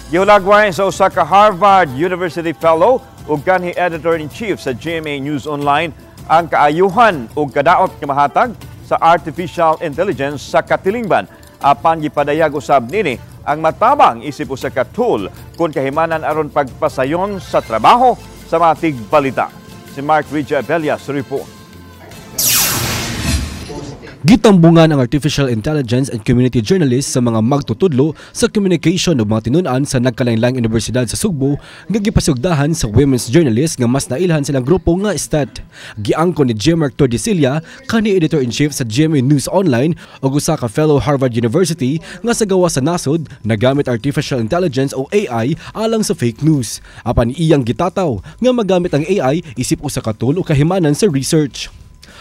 Gihulagway sa usa ka Harvard University Fellow ug kanhi Editor-in-Chief sa GMA News Online ang kaayuhan ug kadaot nga mahatag sa artificial intelligence sa katilingban. Apan gipadayag usab nini ang matabang isip usa ka tool kung kahimanan aron pagpasayon sa trabaho sa mga tigbalita. Si Mark Regia Abella sa report. Gitambungan ang artificial intelligence and community journalists sa mga magtutudlo sa communication ug mga tinun-an sa nagkalainlaing universidad sa Sugbo nga gipasugdahan sa women's journalists nga mas nailhan silang grupo nga STAT. Giangkon ni J. Mark Tordecilla, kanhi editor-in-chief sa GMA News Online ug usa ka fellow Harvard University, nga sa gawas sa nasod nagamit artificial intelligence o AI alang sa fake news. Apan iyang gitataw nga magamit ang AI isip usa ka tool o kahimanan sa research.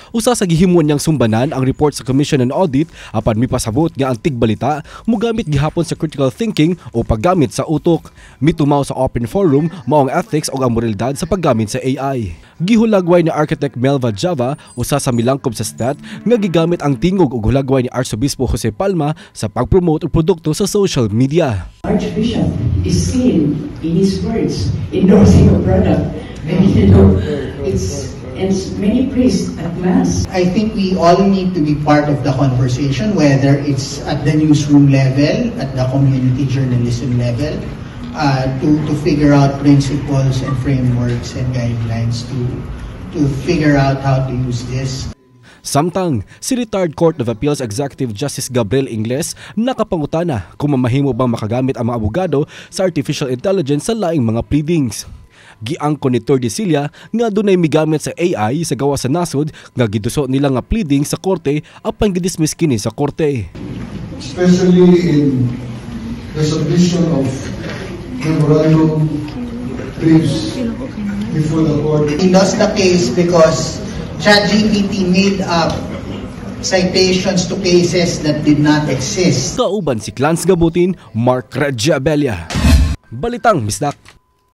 Usa sa gihimo niyang sumbanan ang report sa Commission on Audit, apan mipasabot nga ang tigbalita mogamit gihapon sa critical thinking o paggamit sa utok. Mitumaw sa open forum mao ang ethics o ang moralidad sa paggamit sa AI. Gihulagway ni Architect Melva Java, usa sa milangkob sa STAT, nga gigamit ang tingog ug hulagway ni Arsobispo Jose Palma sa pag-promote og produkto sa social media. Archbishop is seen in his words endorsing a product. I mean, it's and many priests at Mass. I think we all need to be part of the conversation, whether it's at the newsroom level, at the community journalism level, to figure out principles and frameworks and guidelines to figure out how to use this. Samtang, si retired Court of Appeals Executive Justice Gabriel Ingles nakapangutana kung mamahimo bang makagamit ang mga abogado sa artificial intelligence sa laing mga pleadings. Giangkon ni Tordecilla nga dunay migamit sa AI sa gawas sa nasod nga giduso nila nga pleading sa korte apan gidismiss kini sa korte. Especially in the submission of memorandum briefs before the court. He lost the case because ChatGPT made up citations to cases that did not exist. Kauban si Clans Gabutin, Mark Regia Abella. Balitang Bisdak.